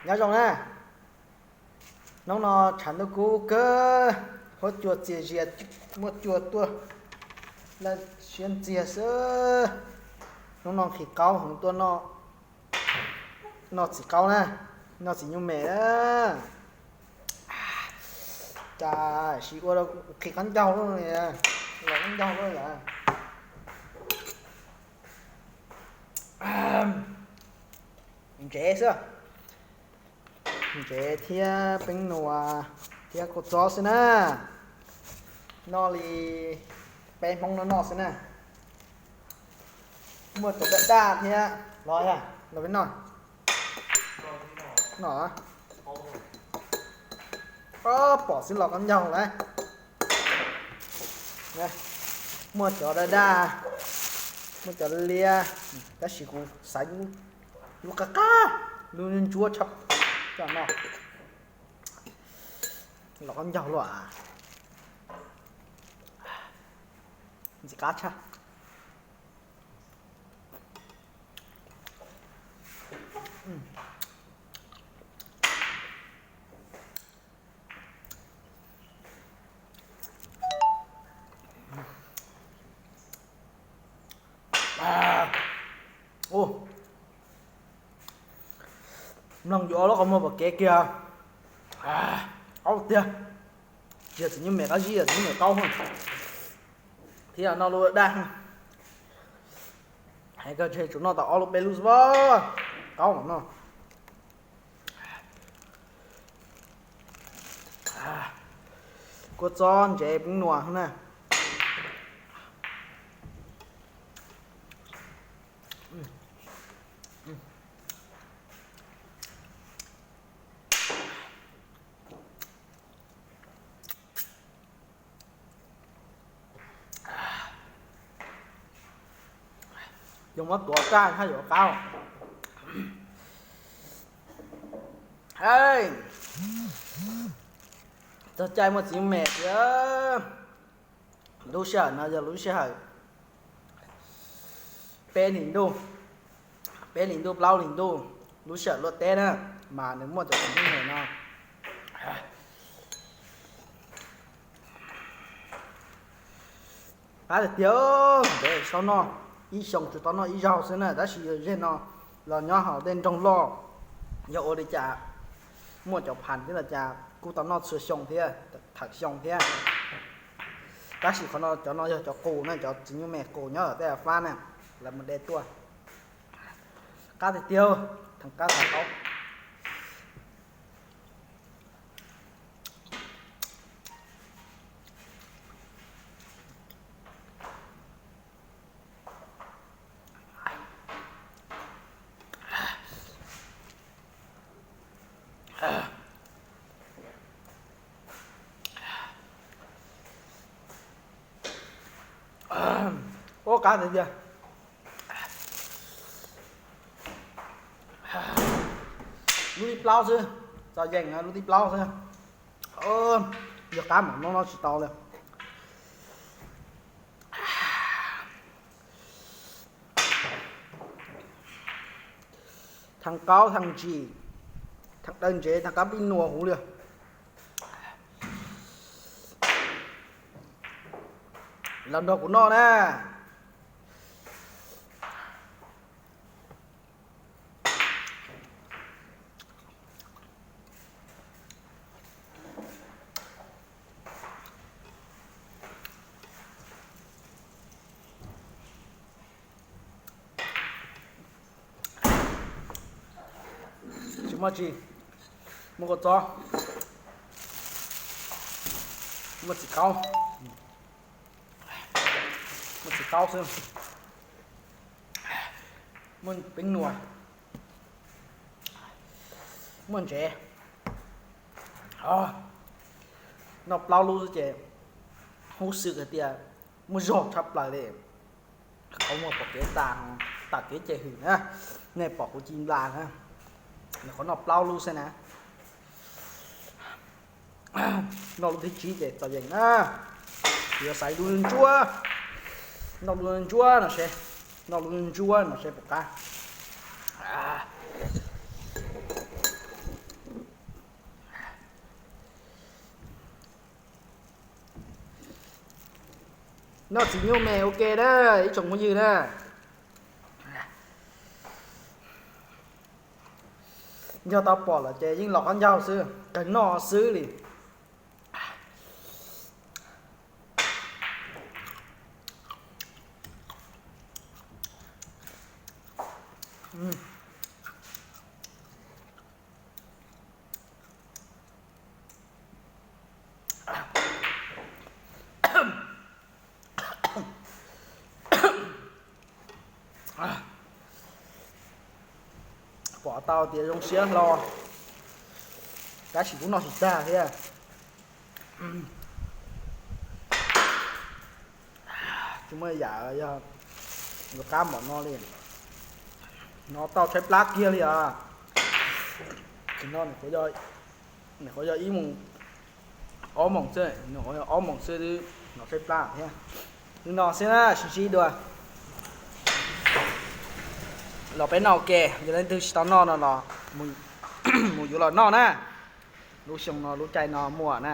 Nyob zoo na, hnub no tshav ntuj kub kawg, huab cua txias zias, muaj cua tuaj, laj siab ntxiag xwb. Hnub no nqhis qaub heev tuaj noj txiv qaub na, noj txiv nyuj mem na. Cas sis ua rau nqhis qaub ncaug lawm, los qaub ncaug lawm. Ntsev xwb, ntsev thiab peeb nuas thiab kua txob xwb na. Noj li peb Hmoob no noj xwb na. Muaj cov daj daj thiab los yog los peb noj. Noj, pom xwb los qaub ncaug lawm. Muaj cov daj daj, muaj cov liab, tab sis kuv xaiv lub qab qab, lub ntsuab tshaj coj noj. Los qaub ncaug luaj, ntxim qab tshaj. Ua, mloog yuav ob lub qhov muag pom kev kiag, qaub tiag. Tsis yog txiv nyuj mem qab zib, txiv nyuj mem qaub thiab no lub daj. Hais kawg ntshe tsuas noj tau ob lub peb lub xwb, qaub no. Kua txob ntsev peeb nuas na. Yog muab tuav kaj haj yuav qab. Txog caij muaj txiv nyuj mem tiag. Lub sij hawm no yog lub sij hawm peb hlis ntuj, peb hlis ntuj plaub hlis ntuj, lub sij hawm luaj teb na, mas nws muaj cov txiv nyuj mem no. Qab tiag tiag, ntev tsis tau noj, ib xyoo tsuas tau noj ib zaug xwb na, tab sis yog zeg no los nyob hauv tej nroog loj, yog ua li cas muaj cov pham thiab los cas kuj tau noj txhua xyoo thiab, thawm xyoo thiab. Tab sis qhov no cov no yog cov qus na, cov txiv nyuj mem qus nyob tom tej fab na, lawv mus de tuaj. Qab tiag tiag, theem qab theem qaub. Ua qab tiag tiag. Lub thib plaub xwb, txom yeem lub thib plaub xwb. Yog qab mam noj noj tsis tau li. Theem qaub theem ntsim, theem daw ntsev, theem qab pib nuas huv li. Los nrog kuv noj na. Tsis muaj tsi, muaj kua txob, muaj txiv qaub, muaj txiv qaub xwb, muaj peeb nuas, muaj ntsev. Noj plaub lub xwb ces hub xwm hais tias muaj zog tshaj plaws li. Qhov muag pom kev tas, tas kev cem hwm na. Nej pom kuv ci nplas na, nyuam qhuav noj plaub lub xwb na. Noj lub thib tsib ces txom yeem na. Yuav xaiv lub ntsuab, noj lub ntsuab no seb, noj lub ntsuab no seb puas qab. Noj txiv nyuj me ua ke na, ib tsoom phooj ywg na. Yog tau pom lawm ces yeej los qab ncaug xwb, kawg noj xwb li. Pom tau tias zoo siab hlo, tab sis kuv noj tsis tag thiab. Tsis muaj yam yog yuav qab npaum no li. No tau tshaib plab kiag li os. Tam sim no nws nyuam qhuav yog ib moos, ob moos xwb, nws nyuam qhuav yog ob moos xwb twb hnov tshaib plab thiab. Li no xwb na, sib ntsib dua. Los peb noj ua ke, yog leej twg tsis tau noj no los mus yuav los noj na. Lub xyoo no lub caij no muaj na.